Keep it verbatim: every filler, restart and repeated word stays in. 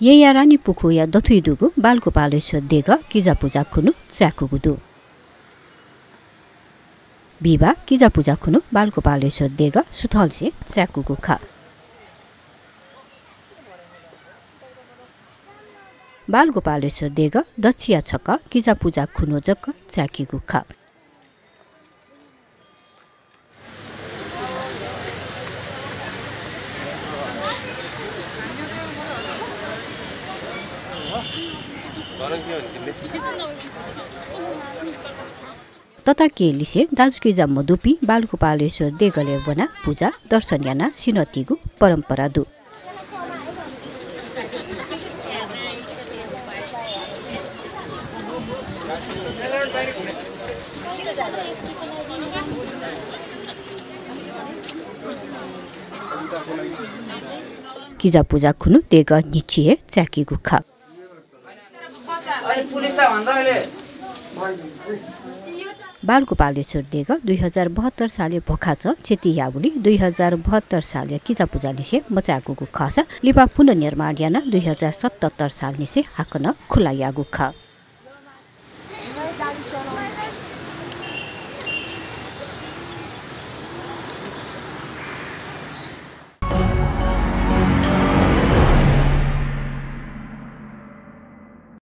येँया रानीपुखूया दथुइ दुगु बालगोपालेश्वर देगः किजा पुजा खुन्हु चाय्‌कूगु दु। बिहिबाः किजा पुजा खुन्हु बालगोपालेश्वर देगः सुथंलिसे चाय्‌कूगु खः। बालगोपालेश्वर देगः दच्छिया छकः किजा पुजा खुन्हु जक चाय्‌कीगु खः। तताकेहेँलिसे दाजुकिजा मदुपिं बालगोपालेश्वर देगलय् वनाः पुजा दर्शन यानाः सिन्हः तीगु परम्परा दु। किजा पुजा खुन्हु देगः न्हिच्छि हे चाय्‌कीगु खः। बालगोपालेश्वर देगः दुई हजार बहत्तर सालय् भोखाचं चेति याःगुलिं दुई हजार बहत्तर सालया किजा पुजांनिसें मचाय्‌कूगु खःसा लिपा पुनर्निर्माण यानाः दुई हजार सतहत्तर सालनिसें हाकनं खुला याःगु खः।